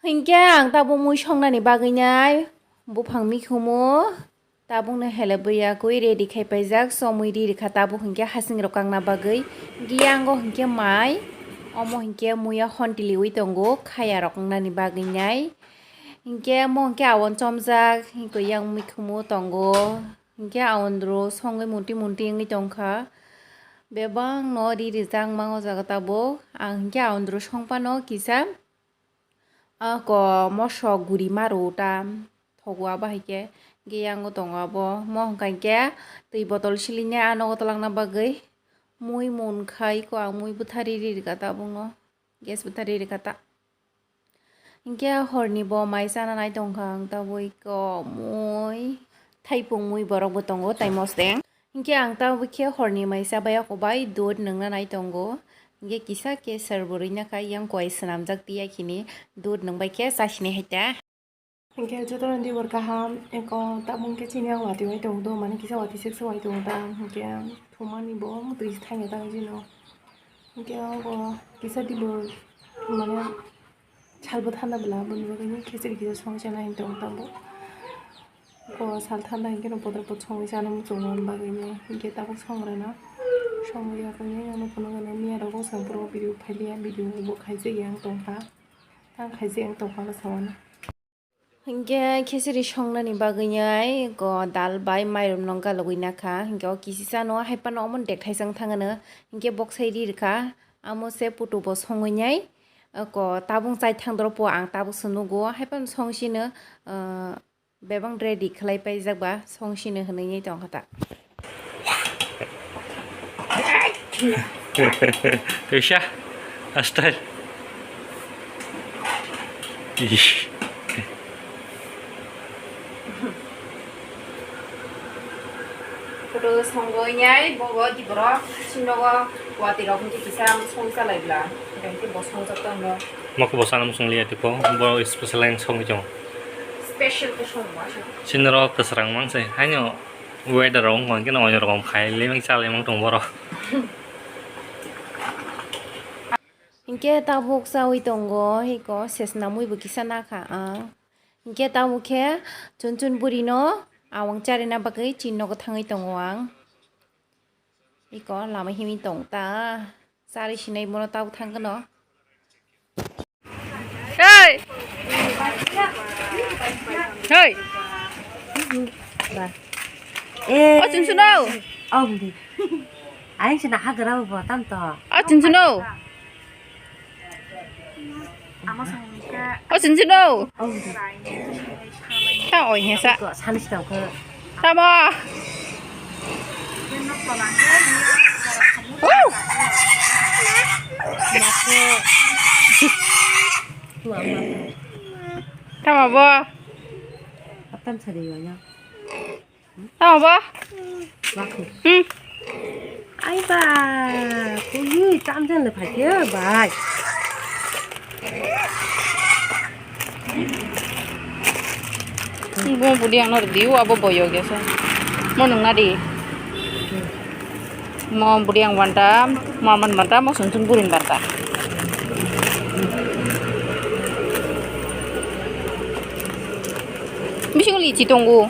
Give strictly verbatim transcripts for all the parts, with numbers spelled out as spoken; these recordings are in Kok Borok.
Hinkhe ang tabuk mui songnani bagwi nai buphang mikhumu tabukno helebwi yakwi ready khai paijak, chomwi ri rikha tabuk hinkhe hasing rok kangna bagwi. Giyango hinkhe mai, omo hinkhe muya hon tiliwi tongo khaya rok wngnani bagwi nai. Hinkhe omo hinkhe awon chomjak, hinkhe yang mikhumu tongo. Hinkhe awondro songwi munti munti wngwi tongkha. Bebak no ri rijak mang o jaga tabuk. Ang hinkhe awondro song phano kisa, ako mosok guri maru ta thogo abo hai khe. Hinkhe yango tongo abo. Mo hwnkha hinkhe twi botol silinai a nogo twlangna bagwi. Mui mun khai ko ang mui bwthari ri rikha tabukno. Gas bwthari rikha ta. Hinkhe horni bo mai chana nai tongkha ang tabuk iko mui, thaipung mui borok bo tongo tai mosdeng. Hinkhe ang tabuk khe horni mai chabai ako bai dud nungna nai tongo. Hinkhe kisa kesar bo rwina kha yang koi swnamjak tiya khini dud nungbai khe chasini hai ta. Hinkhe jotono dibor kaham, eko tabuk khe chini ang watwi wai tongo do, mane kisa watwi sek se wai tongo ta, hinkhe thumani bo twi thaino ta jino. Hinkhe abo kisa dibor mane salbo thanda bwla, aboni bagwino khichiri kisa songwi chana hinwi tongo tabuk. Eko sal thanda hinkhe no podor pod songwi chana muchungo, aboni bagwino hinkhe tabuk songrwna songwi yakungni ano phunuknani miya rogo chwng phuru video phailiya, video bo khaijak yang tongkha, tang khaijak yang tongkha bwskango. Hinkhe khichiri songnani bagwi nai go dal bai mairum no galogwi nakha. Hinkhe o kisisa no hai phano omo dekthaisang thangano. Hinkhe boksai ri rikha. Amo se putu bo songwi nai. Ko tabung chai thang doro po ang tabuk se nugo. Hai phano song sino, ah, bebang ready khlai paijak ba song sino hinwi nai tongkha ta. Kaisa, astai. Ish. Photo songwi nai bobo diborok sinogo wati rok hinti kisa song salai bla. Hinti bo song jokto no. Mokhe bo sana musung liya tipo, bo special line song jong. Special ko song ma. Sinoro kasarang mang se, haino. Weather rok wngkha khe no oino rokom khai lemang cha lemang tong borok. Hinkhe tabuk chawi tongo, hiko sesna mui bo kisa nakha ang. Hinkhe tabuk khe chun chun buri no awang charina bagwi chini nogo thangwi tongo ang. Hiko lama himwi tong ta. Chari sinai bono tabuk thang khe no. Hey! Hey! Eh. O chun chun o. Om di. Aing sina hagra bo tam to. O chun chun o. O chun chun o. Om di. Ta oi he sa. Ko san si tong ko. Tamo. Woo! Tamo bo. Apam sa de yo ya. Tamo bo. Hmm. Ai ba, kuli tam jan le phai ke bai. Bo budi ang nor diu abo boyo ge so. Mo nung na di. Mo budi ang wanta, mo man banta, mo sun sun burin banta. Bisingo lichi tongo.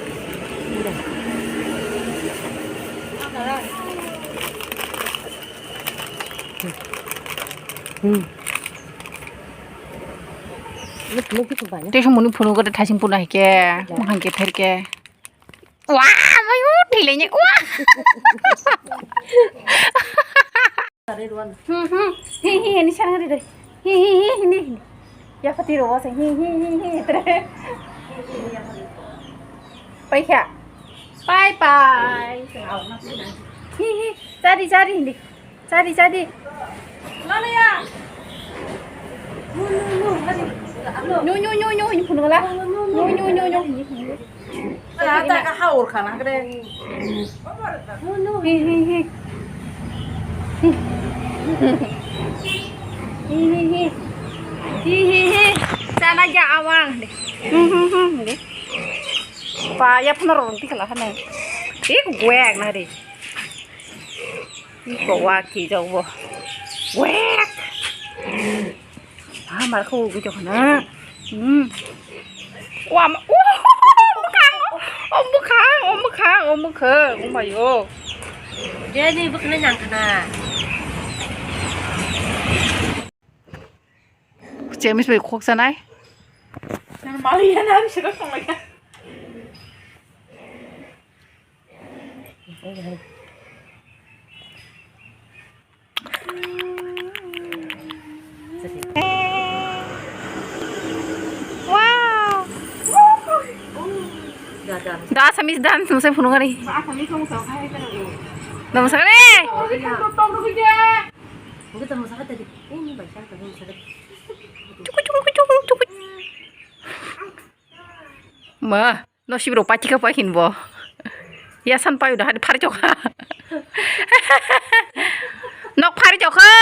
Hmm. Tei sumuni phunu gada thasing phunu hai khe, mohang khe pher khe. Wa, mayu thilainya, wa. Hmm, hmm. Hi, hi, hi, ni sana de. Hi, hi, hi, hi, ni. Ya pati ro sa, hi, hi, hi, hi, tre. Pai kha. Bye, bye. Hi, hi. Chari, chari, hindi. Chadi, chadi. Nyu, nyu, nyu, nyu, hinwi phunukla. Nyu, nyu, nyu, nyu, hinwi phunukla. Ata ka haur khana kre. Hi, hi, hi. Hi, hi, hi. Hi, hi, hi. Chana ja awang de. Hmm, hmm, hmm, de. Pa, ya phano rong tikhala khana. Tik wek na de. Iko wa ki jok bo. Wek. Ha mar kho ugui jok na. Hmm. Wah, ma-, wah, bwkhang, oh, bwkhang, oh, bwkhang, oh, bwkhang, oh, my, oh. Dia ni bwkhang nang khana. Chemis bai khok sanai. Nang mali ya, nang sida tong lagi. Wow. Da Assamese dance mosai phunukani. Da mosakani. Ma. No sibro patika pakin bo. Yasan payu dah phari chokha. Nok phari chokha.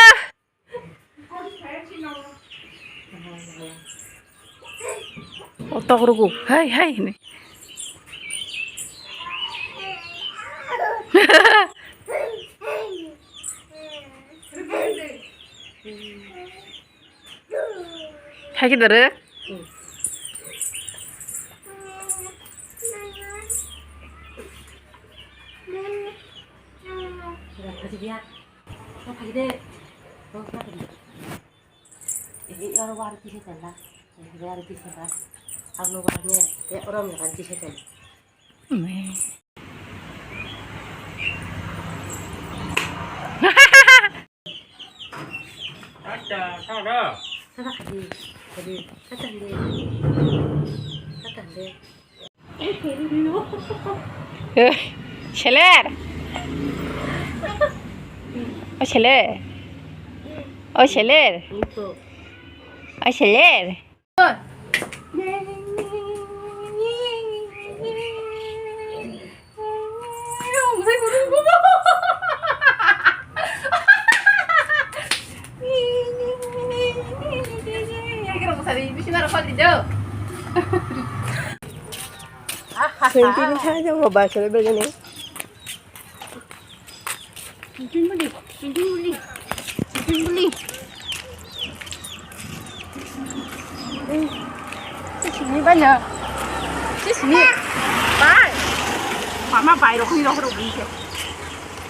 Otok rugu. Hai hai ni. Hai ke dare. Eh, seler. Oh, seler. Oh, seler. Oh, seler. Sengkini saja mau baca lebih gini. Tunjung beli, tunjung beli, tunjung beli. Eh, sini banyak. Sini. Bai. Mama bai rok ni rok rok ni.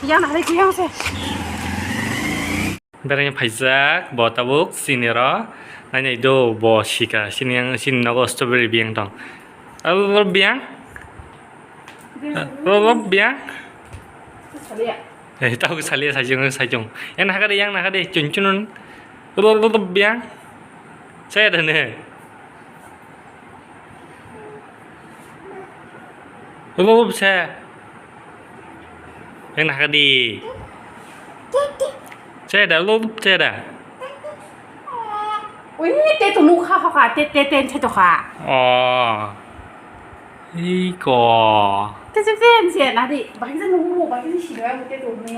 Yang hari ku yang se. Bereng phaijak bo tabuk sini ro. Nai nai do bo sika sini yang sini nogo strawberry biyang tong. Abo biyang. Abo biyang. Eh, tau ke salia sajung sajung. Yang nak ada yang nak ada cun cun. Abo biyang. Saya ada nih. Abo saya. Yang nak ada. Saya ada, lo saya ada. Ui, te tu nukha kha, te, te, te, te tu kha. Oh. Iko. Te, te, te, te, na di. Bagi sa nunggu, bagi sa sida, te tu nunggu.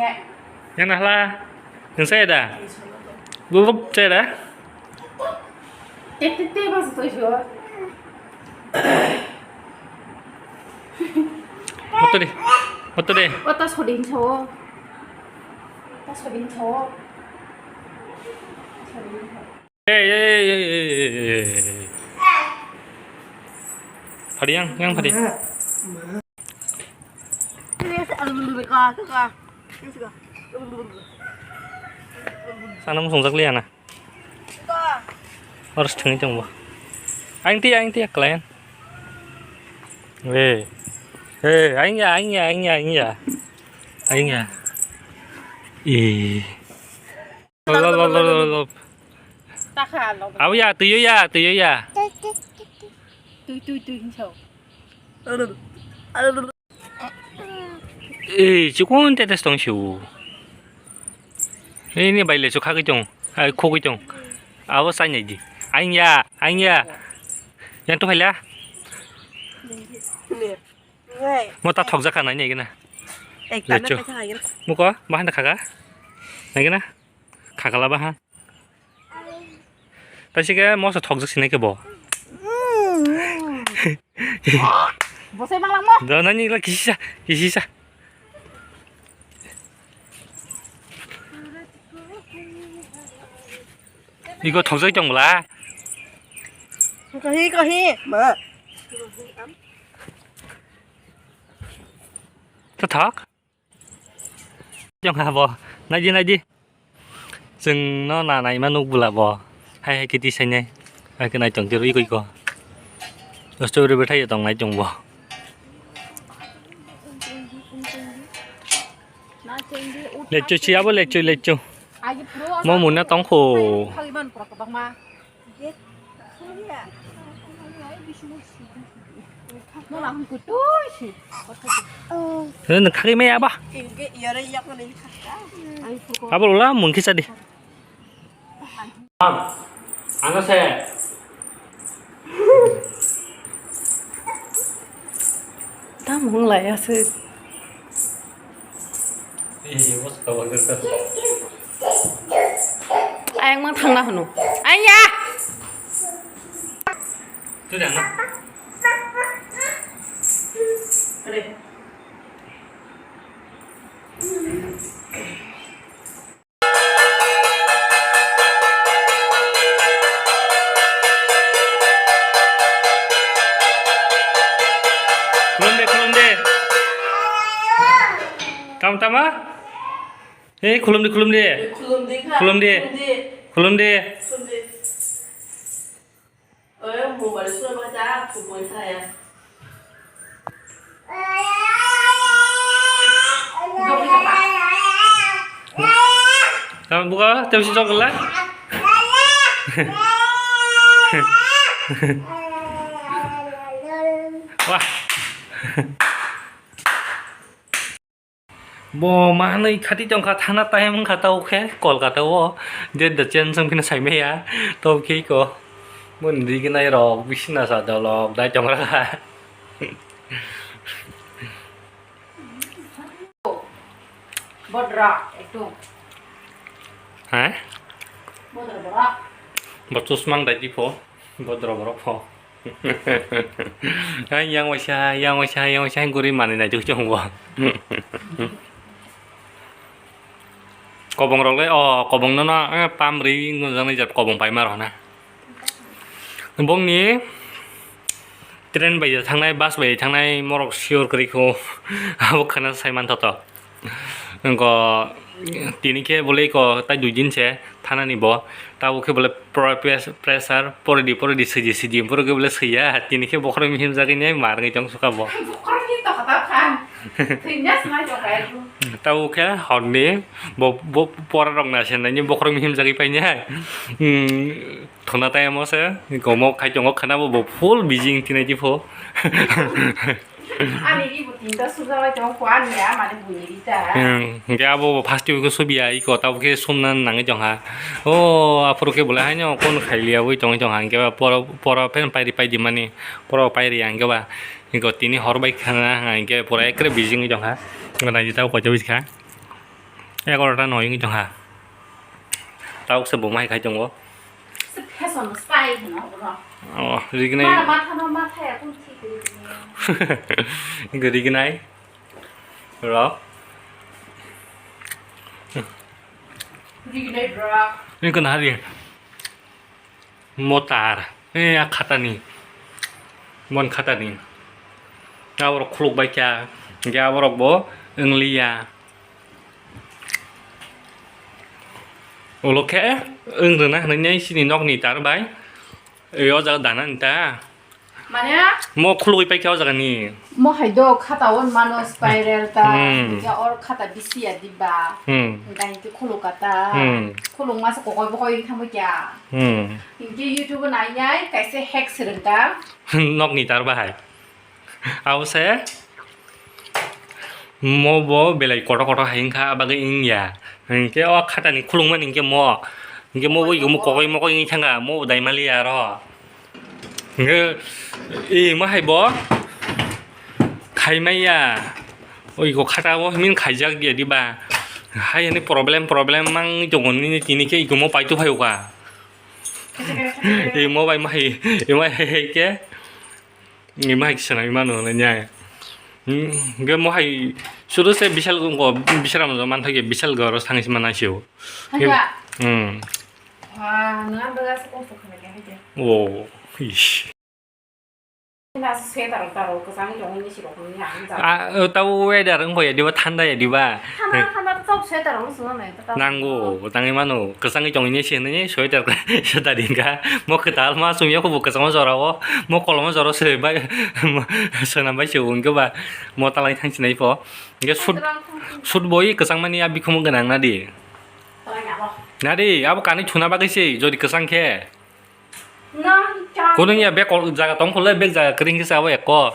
Yang nahla. Yang saya ada. Lo, lo saya ada. Te, te, te, mas tu sio. Moto de. Moto de. Wata sodin so. Wata sodin so. Sodin so. Hey, hey, hey, hey, hey, hey, hey. Phari yang, yang phari. Sana musung jakli ana. Harus tengin tengbo. Aing tia, aing tia kalian. Hey, hey, aing ya, aing ya, aing ya, aing ya, aing ya. Ih. Lop, lop, lop, lop, lop. Takha lop. Aw ya, tuyo ya, tuyo ya. Tui, tui, tui, hinso. Eh, chikon tetes tong siu. Ini bai le chukha kitung. Ai, khu kitung. Abo sai nai di. Aing ya, aing ya. Yang tu phaila. Mo ta thok jakha nai nai gina. Ekta le chu. Muko, bahan da khaga. Nai gina. Khakala bahan. Taisike moso thokjak sinai khe bo. Bosai manglang mo. Da nani la kisisa, kisisa. Iko thokjak tong bla. Kahi, kahi, ma. Tathak. Jong ha bo. Naidi, naidi. Chwng no na naima nuk bwla bo. Hai hai kiti sainai. Hai khe nai tong tiro iko iko. Story bwthai tong nai tong bo. Lechu si abo lechu lechu. Mo muna tong kho. Nwng khagwi maya ba? Abo la mun kisa di. Ano se. Tamo wng lai aswk. Ayang mang thangna hwno. Ayang ya. Khulumde, khulumde. Tam tama? Hey, khulumde, khulumde. Khulumde kha, khulumde. Khulumde. Khulumde. Khulumde. Oy, mobile sura ba ta, khuboi saya. Tamo buka, tamo si jok lai. Wah. Bo manwi khati tongkha, thana time wngkha, tao khe Kolkata o date da change wngphino saimaya, tao khe iko boni rignai rok bisina sa dolok dai tongra kha. Bodra, ekdom. Ha? Bodra, bodra. Bo chusmang dai di pho, bodra borok pho. Hai yang waisa, yang waisa, yang waisa, hai guri mani nai tuk chong bo. Kobong rok le, o kobong no no, eh, pam ri ngunjang nai jat kobong paima rok na. Bongni train bai thangnai, bus bai thangnai, morok sure kwrwi kho, abo khana sai manthoto. Wngkha tini khe bole iko tai dui din se thanani bo. Tabuk khe bole pro-, pres-, pressure poridi poridi siji siji borok khe bole swiya. Tini khe bokhorok mihim jagwi nai mar wngwi tong sukha bo. Bokhorok ni to khatar khan. Thwina swmai tong kha. Tabuk khe horni bo, bo pora rok na se nai ni bokhorok mihim jagwi painai. Hmm. Thuna tai amo se, gomo khai tongo khana bo, bo full busy wng tinai di pho. Ani ibu tinta suja bai tongo kho ani ya, mane buini rita. Hmm, hingke abo bo first week o subiya, iko tabo khe sumna nangwi tongha. O, aphuru khe bolai haino kon khailiya wi tongwi tongha, hingke ba poro, poro pen pairi paidi mani, poro pairi ya hingke ba, iko tini hor bai khana hingke pura ekre busy wngwi tongha. Naidi tabo koito biskha. Egarota noi wngwi tongha. Tabuk se bo mai khai tongo. Se fashion style hino bro. Oh, rignai. Mara matha no matha ya kun thik rignai. Rignai. Rok. Rignai bro. Ini kena hari. Motar, eh, a khatani, mon khatani, aborok khuluk bai kha, hingke aborok bo wngliya, ulo khe wng rwna hinwi sini nokni tar bai, o jaga dana nta. Mane? Mo khulugwi paikha o jaga ni. Mo hai do khata o mano spiral ta, hmm, hingke or khata bisi ya diba. Hmm. Hingke hingke khuluka ta. Hmm. Khuluk masa kokoi bokoi ri thangbo kya. Hmm. Hingke YouTube o nai nai kaisa hack swrwng ta. Nok ni tar bahai. Abo se. Mo bo belai kotor kotor hai wngkha, abagwi wngya. Hingke o khatani khulungmani hingke mo. Hingke mo bo kokoi mokoi wngwi thangkha, mo bo daimaliya aro. Hingke, e, ma hai bo? Khaimaiya. Oi, ko khata bo himin khaijak ya diba? Hai hini problem, problem mang tongo nini tini khe ikomo paitu phaio ka. E, mo bai ma hai, e, ma hai, hai ke. Ima hai kisa nai mano na nya. Ge mo hai suru se bisal go, bisal mo man thage bisal go ro thang sima na siu. Hanja. Hmm. Wa, nang ang baga se kosto khana kya hai kya. Wo. Ish. Nasa sweater rok taro kwchangni tongwi nisi rok ni ang jang. Ah, o tabo weather wngkha ya diba, thanda ya diba. Thanda, thanda to sweater rok no swngo nai to tabo. Nango, tangwi mano, kwchangwi tongwi nisi hinwi sweater sweater ringkha. Mo kwtal ma sumya khubo kwchangma jorao, mo koloma jorao swnam bai, swnam bai se wngkhe ba, mo talai thang sinai pho. Hingke sut, sut boi kwchangmani a bikhumu gwnang nadi. Nadi, abo kanwi thuna bagwi se, jodi kwchang khe. Kunung ya bek kol jaga tong khole bek jaga kring kisa abo ekko.